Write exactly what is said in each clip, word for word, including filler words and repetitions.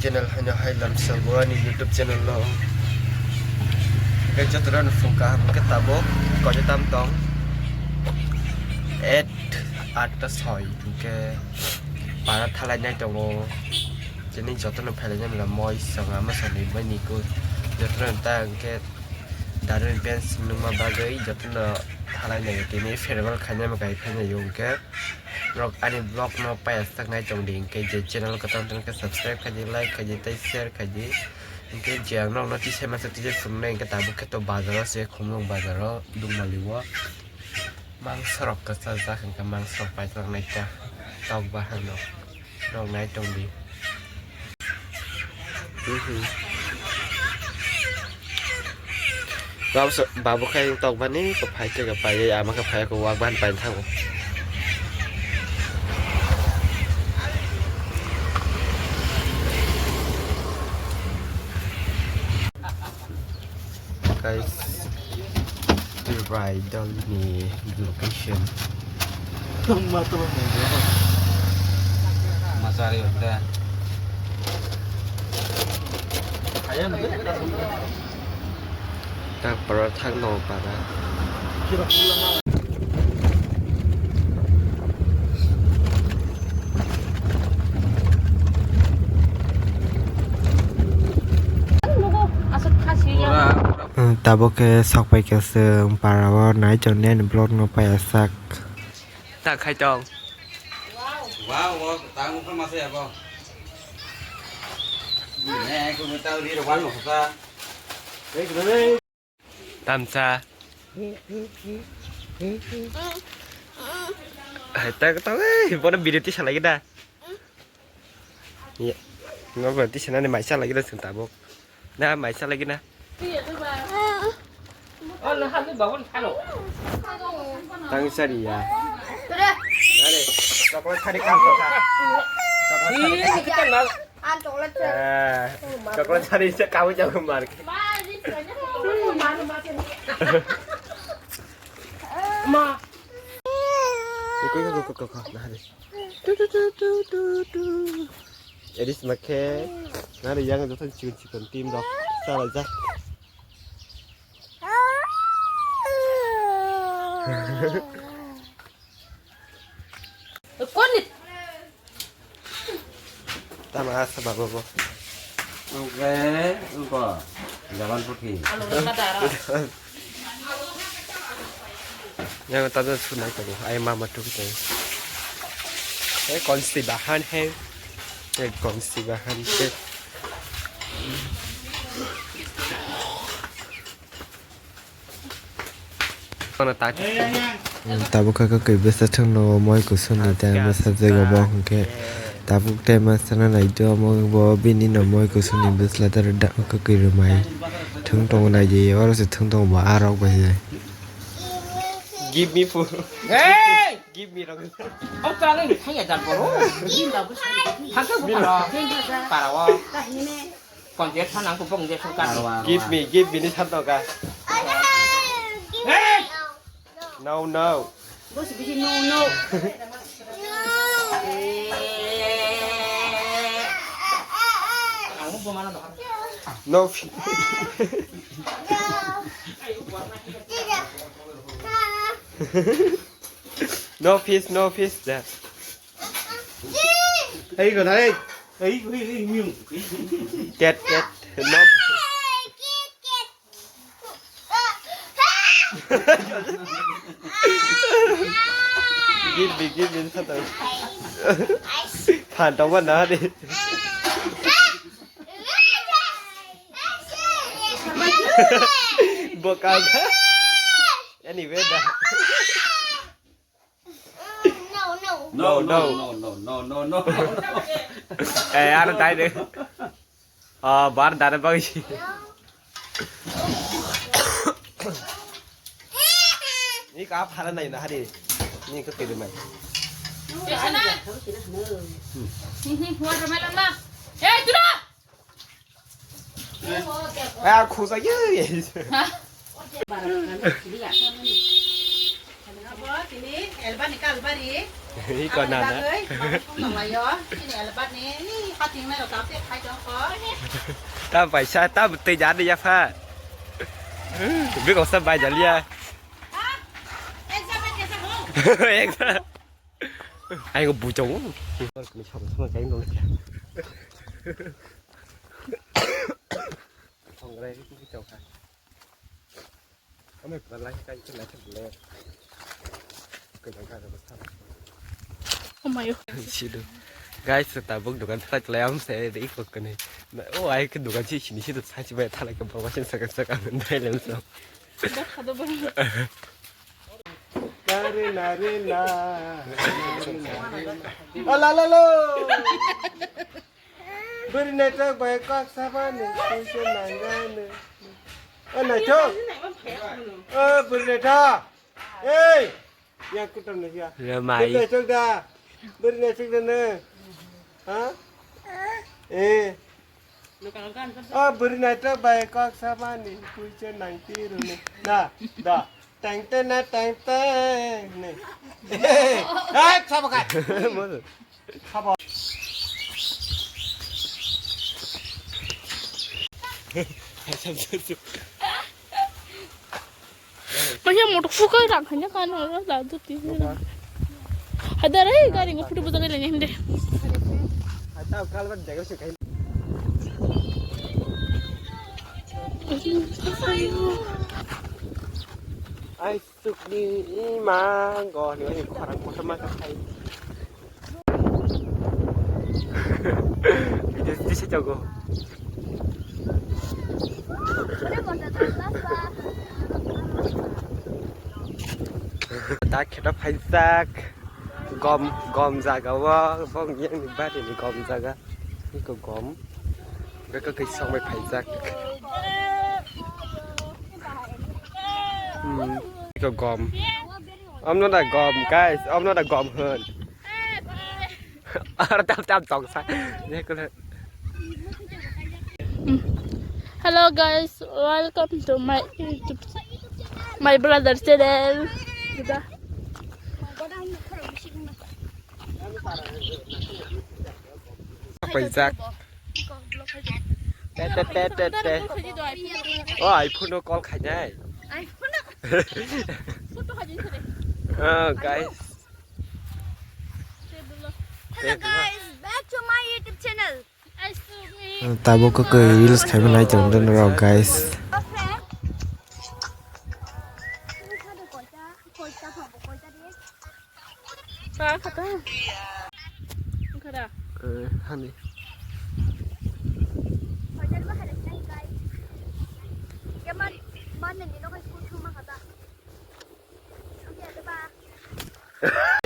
Channel haino hai lamsa bo ani YouTube channel no. Hwnkhe jotono phung kaham hwnkhe tabuk koitam tong. Eight atta soi hwnkhe para thalai nai tongo. Chini jotono phailai nai mla moi song ama song ni bai ni ku jotono ta hwnkhe Darwin Pens nungma bagwi jotono thalai nai tini farewell khainai ma kai khainai hwnkhe. Rok ani vlog no payas tak nai tong di hwnkhe je channel kwtal tong khe subscribe khai di, like khai di tei share khai di. Hwnkhe je ang nokno tisai masa tisai phunuknai hwnkhe tabuk khe to bazar o se Khumlung bazar o Dungmali o mangsa rok kwchajak hwnkhe mangsa rok paithak nai kha tok bahan rok. Rok nai tong di. Mhm. Babu so, babu khai tok bani ko phai ke ga pai ama ka phai ko wak ban pai thango. Guys, Raidal ni location. Masari udah. Tak para thang no para. Tabuk khe sok pai khe chwng para o nai tong nini vlog no paiya sak. Ta khai tong. Wow, wow, tang ungkha masa ya bo. Ne, ko meta ri ro wan mo sa. Tamsa. Hai ta ta, eh, bono video tisa lagi da. Iya. Ngo berarti sana ni maisa lagi da sing tabuk. Na maisa lagi na. Tang sari ya. Nare, coklat sari kam to ka. Coklat sari. An chocolate. Eh, coklat sari se kamu jago mar. Ma. Iko iko iko iko. Nare. Tu tu tu tu tu tu. Eris make. Nari yang joto chikon chikon team rok. Sala ja. Koni? Tama asa babo bo. Oke, engko. Jalan pergi. Yang tadi sunai tadi, ai mama tu kita. Eh, konsti bahan he. Eh, konsti bahan he. Tabuk kha kwkwi bwsa thwngno moi kusuni tei bwsa jagao bo hwnkhe tabuk tei ma sana naidi omo bo bini no moi kusuni bwsla kwkwi rwmai thwng tongo naidi oro se thwng tongo bo ah rok bai se. Give me food. Hey! Give me rok. Hok tala ni thangya jan boro. Hangke bukaro. Parao. Konje thanang ko bong je sorkar. Give me, give me ni thanto ka. Hey! No, no. Bos bisi no, no. Ang bo mana no. No. No fish, no fish, da. Ei, go, ei. Ei, ei, ei, miu. Tet, tet, no. Give me, give me, sata. Phan tong ban da de. Boka. Anyway, da. No, no, no, no, no, no, no, no. Eh, ano dai de. Ah, bar dare bagi. Ni ka phara nai na hari. Ni ka kiri mai. Watermelon na. Eh, tuna. Ah, khusa ye. Abo tini elbani kalbari. Iko nana. Bagwi, bagwi song nang laio. Chini elbat ni, ni hating nai rok kapte khai tong kho. Ta paisa, ta bwtwi ja de ya pha. Bego sa bai ja liya. Ha? Exam, exam ho. Exam. Ai go bujong. Ni sama sama kain dong ya. Songrai ni chau kha. Amai pura lai kai ke lai ke le. Ke lai ka ba sa. Oh my God. Sido. Guys, tabuk dukan thalai thalai am se de iko kene. O ai ke dukan si sini sido sa si bai thalai ke bawa sin saka saka ngai lem so. Dah, ada baru. Nare nare na. Oh la la lo. Beri netok bai kok sabani kuisa nangani. Oh netok. Oh beri netok. Hey. Yang kutam na ya. Ramai. Beri netok da. Beri netok da ne. Ha? Eh. Oh beri netok bai kok sabani kuisa nang tiru ne. Da da. Teng teng na teng teng ne. Hey. Hey. Sabakai. Sabo. Maya motor fuka rang hanya kan ora da tu ti. Hadar hai gari ngo photo bujang lagi hinde. Hata kalban jaga se kai. Ai. Sukni ima go ni wani khorang kotorma ka khai. Video dise jago. Ta kheta phaijak gom gom jaga o bong yang ni bari ni gom jaga. Iko gom. Beko kei songbai phaijak. Hmm. Iko gom. Amno da gom, guys. Amno da gom hwn. Ar tap tap tong sa. Ye ko le. Hello guys, welcome to my YouTube, my brother channel. Paijak. Te, te, te, te, te. O, iPhone no call khainai. Oh, guys. Hello guys, back to my YouTube channel. Tabuk kok reels khaima nai tong den rok guys. Ba khata. Khata. Eh, hani.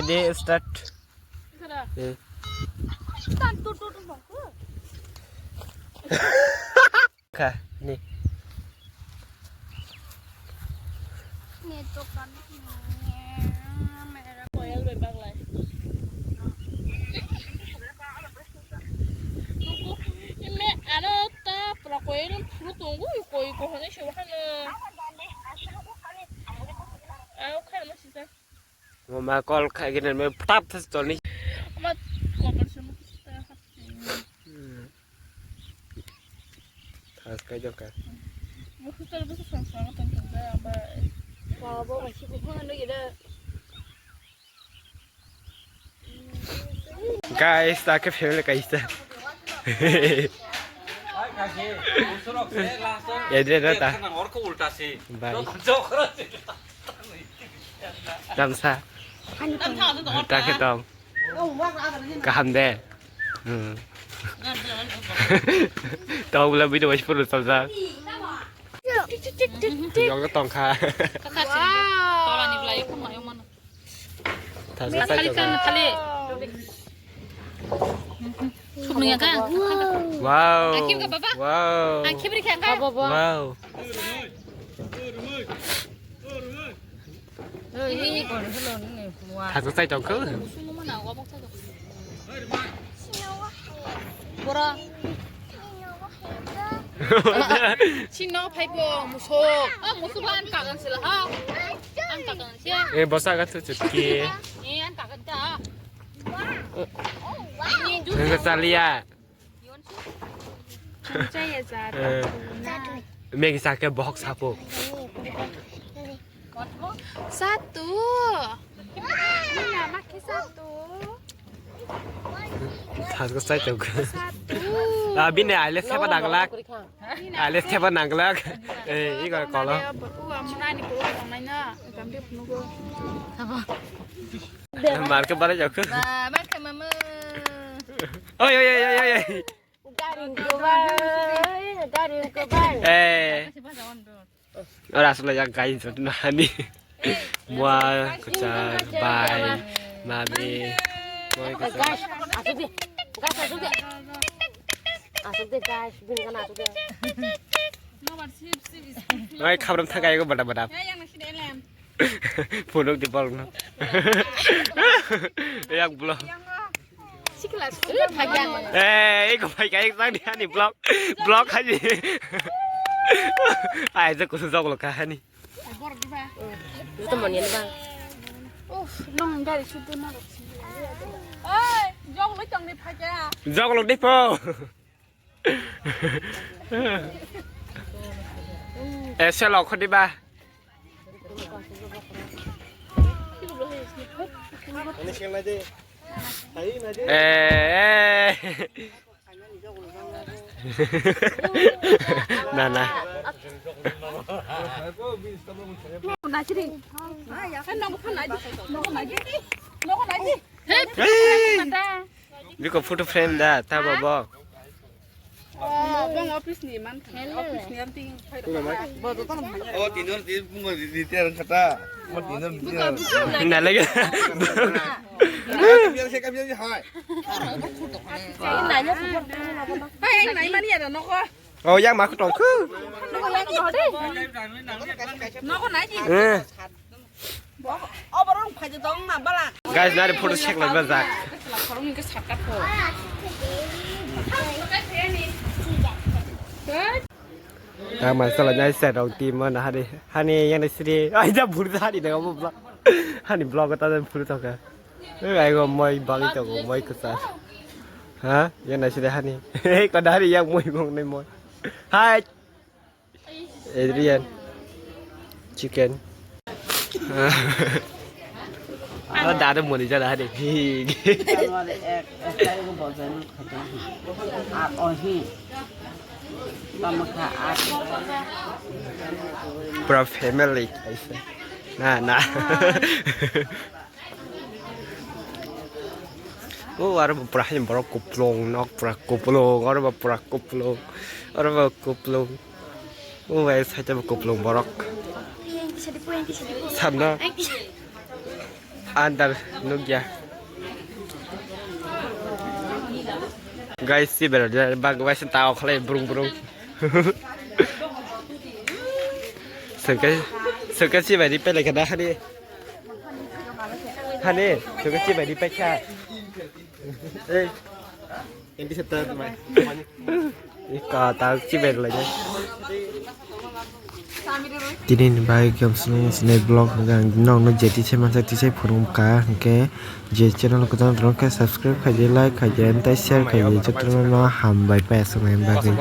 De start. Khata. Eh. Start tu tu tu. Kha ni. Ni to kan. Koyal be baglai. Ime ano ta pura koyal phuru tongo koi ko hone se hano. Au kha mo sita. Mama call khai gini me tap tas tol ni. Ama call bar sunu. Thas kai jok ka. Mo hotel bus sang sang tong tong ja ba. Ba ba ba si ko hon no gida. Guys, ta ke family kaisa. Edre na ta. Bye. Tamsa. Ta ke tong. Kaham de. Hmm. Tong bela video wais puru tamsa. Yong tong kha. Kakak sini. Tola ni belai pun mayo mana. Thas Natali kan, Natali. Sup nung ya kan? Wow. Akhir ka, Baba? Wow. Akhir beri kan? Wow. Thas chai tong kho. Musu mama na wabok chai tong. Bora. Chino phaibo musuk. Ah, musuk an kagan sila ha. An kagan sila. Eh, bosa ga tu chutki. Eh, an kagan ta. Nang chaliya. Chaya jat. Eh. Maggie sakhe bohok sapo. Satu. Nina makhe satu. Thas ko sai tok. Satu. Ah, bini aile sepa danglak. Aile sepa danglak. Eh, iko kolo. Uwa munani ko uwa nai na. Gamde punugo. Marke bare jok. Ba, marke mama. Oi, oi, oi, oi, oi. Garing ko bai, garing ko bai. Eh. Ora asal ya guys, nani. Mua, kuchar, bai, mami. Moi kuchar. Guys, asuk de. Guys, asuk de. Asuk de guys, bin kana asuk de. Oi, khabram thakai ko bada bada. Phunuk di bol no. Yak blo. Eh, iko phai ka ek tang di hani blog. Blog haji. Ai je kusu jok lo ka hani. Itu monian bang. Uf, nong dari situ na. Oi, jok lo tong ni phai ka. Jok lo di po. Eh, selo khodi ba. Eh, eh. Na, na. Hey! Biko photo frame da, ta babo. Oh, bong office ni man kha. Hello. Office ni anting. Oh, tinor ti bungo di ti ang kata. Mo tinor ti. Na lagi. Biar saya kami hai. Hai, hai, nai mani ada noko. Oh, yang mak tong ku. Noko nai di. Eh. Oborok phai de tong na bala. Guys, nari photo check lai bajak. Ta mai sala nai sa rong ti mo na hari. Hani yang sri. Ai da bur hari de mo blog. Hani blog ta da bur to ka. Ai go moi bali to go moi kusa. Ha? Yang sri hani. Ko dari yang moi gong nai moi. Hai. Adrian. Chicken. Ah, dada mori jala hade. Pura family kaisa. Na, na. O aro bo pura hai borok kuplung nok pura kuplung aro bo pura kuplung aro bo kuplung. O bai side bo kuplung borok. Sanna andar nukya. Guys, si berar bag bai se tao khalai brung brung. Sengke sengke si bai di pele kada hari. Hani, suka si bai di paikha. Eh. Ini setar mai. Ika tak si bai lagi. Tini ni bai gam sini sini blog gang nong no jeti se masa ti se phurung ka hingke je channel ko tang tang ke subscribe khai je like khai je entai share khai je jotono no ham bai pa asok nai bagwi.